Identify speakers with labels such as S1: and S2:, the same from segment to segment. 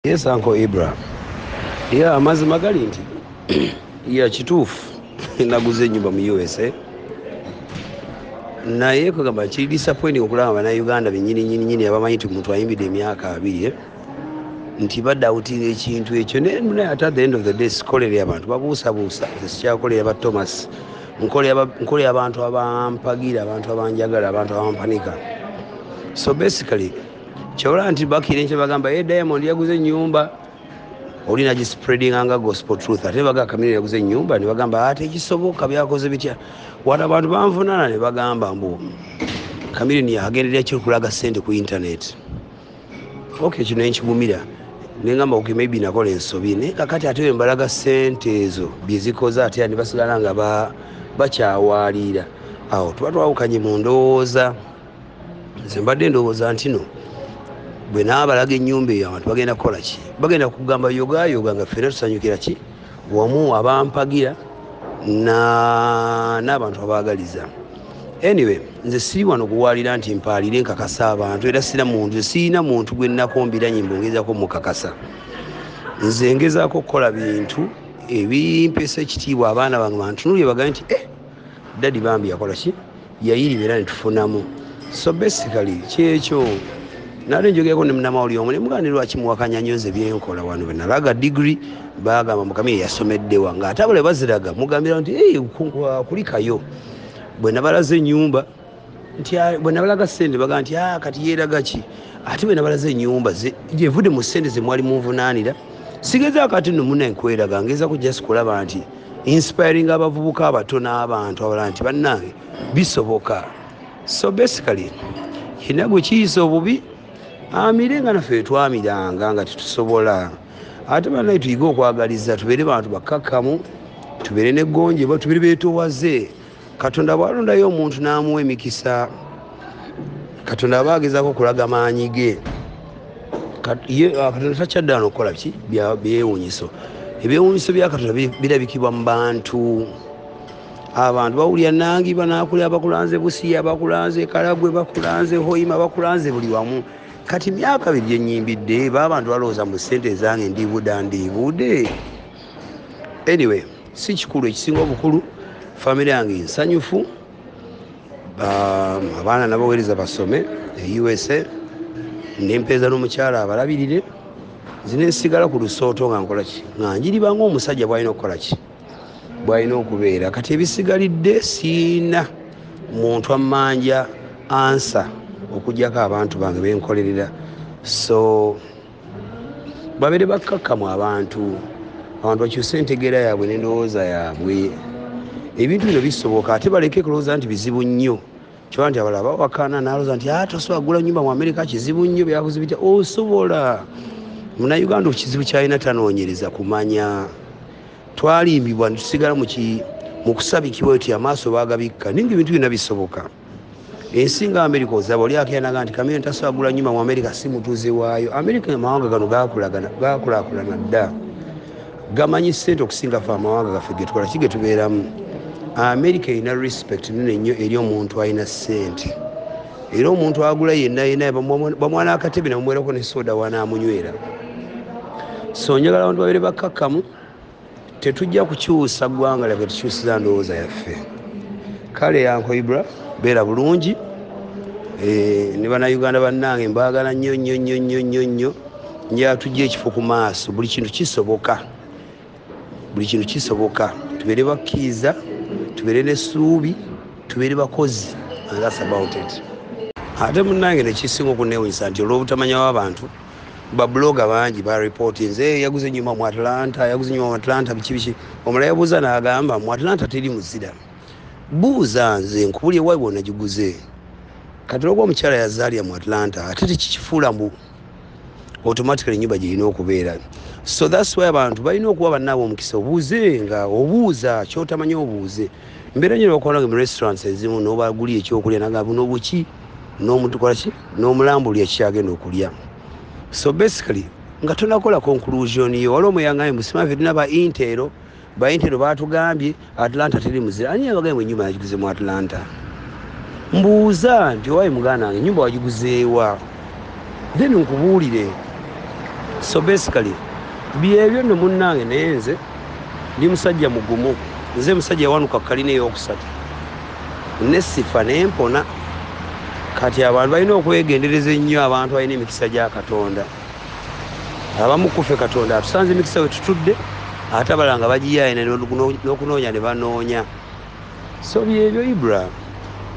S1: Yes, Uncle Ibra. Yeah, amazima gali nti ya kituufu naguze ennyumba mu USA, naye kugamba kiri disappointing okulaba Bannayuganda bennyini nyini nyini abamanyi nti omuntu ayimbidde emyaka 20 nti badoubtinga ekintu ekyo. Naye ate at the end of the day sikolere abantu babuusabuusa, sikyakolera ba Thomas, nkolera abantu abampagira, abantu abanjagala, abantu abampanika. So basically kyobola nti bakira enkya bagamba ye Diamond yaguze ennyumba, oli nagispreadinga nga gospel truth, ate baga Chameleone yaguze ennyumba ne bagamba ate ekisoboka byakoze bitya. Wata abantu banvunaana ne bagamba mbu Chameleone agenderera ki okulaga ssente ku internet. Okay, kino nenkigumira nengamba okay, maybe nakola ensobi, naye kakati ate bwe mbalaga ssente ezo byezikoze ate ne basigala nga bakyawaliira. Awo tuba twawukanye mu ndowooza. Nze mbadde ndowooza nti no bwe naabalaga ennyumba eyo abantu bagenda kukola ki, bagenda kugamba yogayoga nga ffenna tusanyukira ki wamu, abampagira n'abantu abaagaliza. Anyway, nze siri wano kuwalira nti mpaalire nkakasa abantu, era sirina muntu, sirina muntu gwe nnakombira nyimbo ngezaako mukakasa. Nze ngezaako okukola bintu ebimpesa ekitiibwa, abaana bange bantunuulire bagambe nti daddy bambi yakola ki, yayirima era ne tufunamu. So basically kyekyo. Nali njogerako ne munnamawulire omu ne mugamba ne lwaki muwakanya nnyo nze byenkola wano. Bwe nalaga degree baagamba mbu Chameleone yasomeddewa, ng'ate abale baziraga mugambira nti kulikayo. Bwe nabalaze ennyumba nti bwe nabalaga ssente bagamba nti kati yeeraga ki, ate bwe nabalaze ennyumba gyevudde mu ssente ze mwali munvunaanira. Sigezaako ate nno munna nkweraga, ngezaako just kulaba nti inspiring abavubuka abato n'abantu abalala nti bannange bisoboka. So basically yenna gwe kiyisa obubi amire nga naffe twamiranga nga tetusobola. Ate bannaye tuyige okwagaliza, tubeere bantu bakkakkamu, tubeere n'eggonjebwa, tubeere beetoowaze. Katonda bw'alondayo omuntu n'amuwa emikisa, Katonda aba agezaako okulaga maanyi ge. Katonda takyadda wano okukola ki? Byewuunyiso. Ebyewuunyiso bya Katonda birabikibwa mu bantu. Abantu bawulira nangi banaakulya, bakulanze Busia, bakulanze Karagwe, bakulanze Hoima, bakulanze buli wamu. Kati myaka biri gye nnyimbidde, b'abantu balowooza mu ssente ezange ndibuda ndibude. Anyway, si kikulu, ekisinga obukulu famire yange nsanyufu, abaana nabaweereza basome e USA, nempeeza n'omukyala abalabirire, nze nensigala ku lusooto nga nkola ki, nga njiriba ng'omusajja bw'alina okukola ki, bw'alina okubeera. Kati ebisigalidde siina muntu ammanja ansa okuggyako abantu bange benkolerera. So babeere bakkakkamu abantu, abantu bakyuse entegeera yaabwe n'endowooza yaabwe. Ebintu bino bisoboka, ate baleke kulowooza nti bizibu nnyo. Kyova nti abalala bawakana n'alowooza nti tosobola kugula nnyumba mu Amerika, kizibu nnyo, byakoze bitya. Osobola. Munnayuganda ekizibu ky'alina tanoonyereza kumanya. Twalimbibwa ne tusigala mu kusabikibwa nti amaaso baagabikka, naye ng'ebintu byonna bisoboka. Ensi nga Amerika ozaba oli akeera nti Chameleone tasobola kugula nnyumba mu Amerika, si mutuuze waayo. Amerika amawanga gano gaakulaakulana dda, gamanyi ssente okusinga ffe amawanga gaffe ge tukola ki ge tubeeramu. Amerika erina respect nnene nnyo eri omuntu alina ssente, era omuntu agula yenna yenna bamwana akatebe namuwerako ne soda wanaamunywera. So njagala abantu babeere bakkakkamu, tetujja kukyusa ggwanga lyaffe, tukyusiza ndowooza yaffe. Kale Uncle Ibra, beera bulungi. Ne Bannayuganda bannange mbaagala nnyo nnyo nnyo nnyo nnyo nnyo. Njagala tujje ekifo ku maaso, buli kintu kisoboka, buli kintu kisoboka. Tubeere bakkiriza, tubeere n'essuubi, tubeere bakozi, and that's about it. Ate munnange nekisinga okunneewunyisa nti olw'obutamanya w'abantu, babuloga bangi bareportinze yaguze ennyumba mu Atlanta, yaguze ennyumba mu Atlanta, biki biki. Omulala yabuuza n'agamba mu Atlanta teri muzira. Buuza nze nkubulye wayi bw'onagiguze. Kati olwokuba omukyala yazaalira mu Atlanta, ate tekikifuula mbu automatically ennyumba gy'erina okubeera. So that's why abantu balina okuwa bannaabwe omukisa, obuuze nga obuuza ky'otamanyi obuuze. Mbeera nnyo n'okukola mu restaurants ezimu n'obagulya ekyokulya nagamba buno buki, n'omutukola ki, n'omulambulira kyagenda okulya. So basically nga tonakola conclusion yo, waliwo omuyangambye mbu simanyi ffe tulina ba Intel, ba Intel baatugambye Atlanta teri muzira. Ani yabagambye mbu ennyumba yagiguze mu Atlanta? Mbuuza nti owaye muganda wange ennyumba wagiguzeewa? Then nkubuulire. So basically byebyo nno munnange, naye nze ndi musajja mugumu. Nze musajja yawanuka kalina eyokusatu nesifa nempona. Kati abantu balina okwegendereza ennyo, abantu balina emikisa gya Katonda. Abamu kufe Katonda atusanze emikisa we tutudde, ate abalala nga bagiyaayina n'okunoonya ne banoonya. So byebyo Ibra,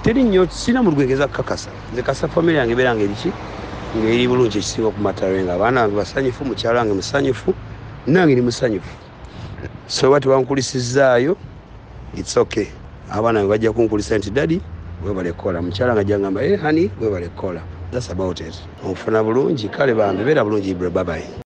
S1: teri nnyo sirina mulugwengeza kukakasa. Nze kasa family yange ebeera nga eriki, ng'eri bulungi, ekisinga okumatale nga abaana bange basanyufu, mukyala wange musanyufu, nange ndi musanyufu. So oba tebankulisizaayo, it's okay, abaana bange bajja kunkulisa nti daddy webale kukola, mukyala nga ajja ngamba, hey honey, webale kukola. That's about it. Onfuna bulungi? Kale bambi, beera bulungi Ibra, bye bye.